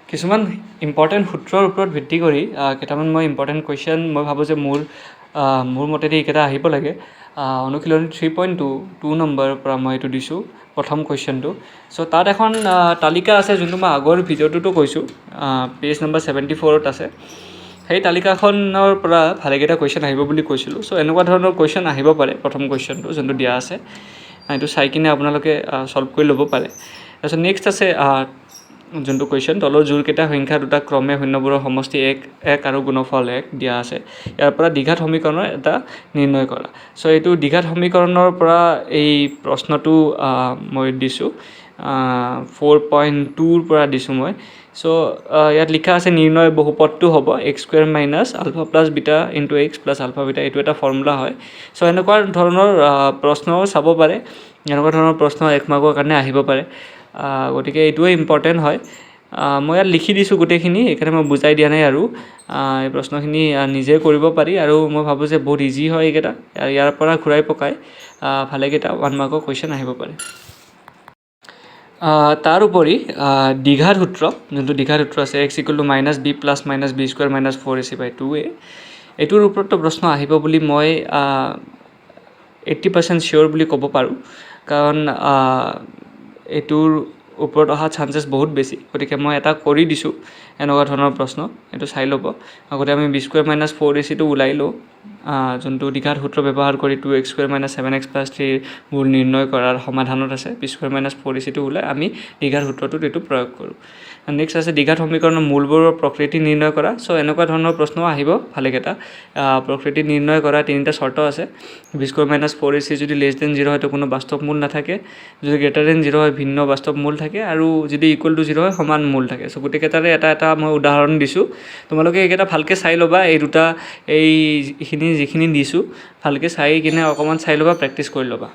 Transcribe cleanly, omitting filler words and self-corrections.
কিছুমান ইম্পৰ্টেণ্ট সূত্ৰৰ ওপৰত ভিত্তি কৰি কেইটামান মই ইম্পৰ্টেণ্ট কুৱেশ্যন, মই ভাবোঁ যে মোৰ মতেদি এইকেইটা আহিব লাগে। অনুশীলনী 3.2, 2 নম্বৰৰ পৰা মই এইটো দিছোঁ, প্ৰথম কুৱেশ্যনটো। চ' তাত এখন তালিকা আছে, যোনটো মই আগৰ ভিডিঅ'টোতো কৈছোঁ, পেজ নম্বৰ 74ত আছে। সেই তালিকাখনৰ পৰা ভালেকেইটা কুৱেশ্যন আহিব বুলি কৈছিলোঁ। চ' এনেকুৱা ধৰণৰ কুৱেশ্যন আহিব পাৰে। প্ৰথম কুৱেশ্যনটো যোনটো দিয়া আছে, এইটো চাই কিনে আপোনালোকে ছল্ভ কৰি ল'ব পাৰে। তাৰপিছত নেক্সট আছে যোনটো কুৱেশ্যন, তলৰ জোৰকেইটা সংখ্যা দুটা ক্ৰমে শূন্যবোৰৰ সমষ্টি এক এক আৰু গুণফল এক দিয়া আছে, ইয়াৰ পৰা দ্বিঘাত সমীকৰণৰ এটা নিৰ্ণয় কৰা। চ' এইটো দ্বিঘাত সমীকৰণৰ পৰা এই প্ৰশ্নটো মই দিছোঁ, 4.2ৰ পৰা দিছোঁ মই। চ' ইয়াত লিখা আছে, নিৰ্ণয় বহুপদটো হ'ব x square minus alpha plus beta into x plus alpha beta। এইটো এটা ফৰ্মুলা হয়। চ' এনেকুৱা ধৰণৰ প্ৰশ্নও চাব পাৰে। এনেকুৱা ধৰণৰ প্ৰশ্ন এক মাৰ্কৰ কাৰণে আহিব পাৰে। গতিকে এইটোৱে ইম্পৰ্টেণ্ট হয়। মই ইয়াত লিখি দিছোঁ গোটেইখিনি, সেইকাৰণে মই বুজাই দিয়া নাই। আৰু এই প্ৰশ্নখিনি নিজে কৰিব পাৰি আৰু মই ভাবোঁ যে বহুত ইজি হয় এইকেইটা। ইয়াৰ পৰা ঘূৰাই পকাই ভালেকেইটা ওৱান মাৰ্কৰ কুৱেশ্যন আহিব পাৰে। তাৰোপৰি দ্বিঘাত সূত্ৰ, যোনটো দ্বিঘাত সূত্ৰ আছে, x equal to minus b plus minus b square minus 4ac by 2a, এইটোৰ ওপৰতো প্ৰশ্ন আহিব বুলি মই 80% চিয়'ৰ বুলি ক'ব পাৰোঁ, কাৰণ এইটোৰ ওপৰত অহা চান্সেছ বহুত বেছি। গতিকে মই এটা কৰি দিছোঁ এনেকুৱা ধৰণৰ প্ৰশ্ন, এইটো চাই ল'ব। আগতে আমি বি স্কুৱেৰ মাইনাছ ফ'ৰ এ চিটো ওলাই লওঁ, যোনটো দ্বিঘাত সূত্ৰ ব্যৱহাৰ কৰি 2x square minus 7x plus থ্ৰীৰ মূল নিৰ্ণয় কৰাৰ সমাধানত আছে। বি স্কুৱেৰ মাইনাছ ফ'ৰ এ চিটো ওলাই আমি দ্বিঘাত সূত্ৰটোত এইটো প্ৰয়োগ কৰোঁ। নেক্সট আছে দ্বিঘাত সমীকৰণৰ মূলবোৰৰ প্ৰকৃতি নিৰ্ণয় কৰা। চ' এনেকুৱা ধৰণৰ প্ৰশ্নও আহিব ভালেকেইটা। প্ৰকৃতি নিৰ্ণয় কৰা তিনিটা চৰ্ত আছে। B square minus 4ac যদি লেছ দেন জিৰ' হয়, তো কোনো বাস্তৱ মূল নাথাকে। যদি গ্ৰেটাৰ দেন জিৰ' হয়, ভিন্ন বাস্তৱ মূল থাকে আৰু যদি ইকুৱেল টু জিৰ' হয়, সমান মূল থাকে। চ' গোটেইকেইটাৰে এটা এটা মই উদাহৰণ দিছোঁ। তোমালোকে এইকেইটা ভালকৈ চাই ল'বা। এই দুটা, এইখিনি যিখিনি দিছোঁ, ভালকৈ চাই কিনে অকণমান চাই ল'বা, প্ৰেক্টিছ কৰি ল'বা।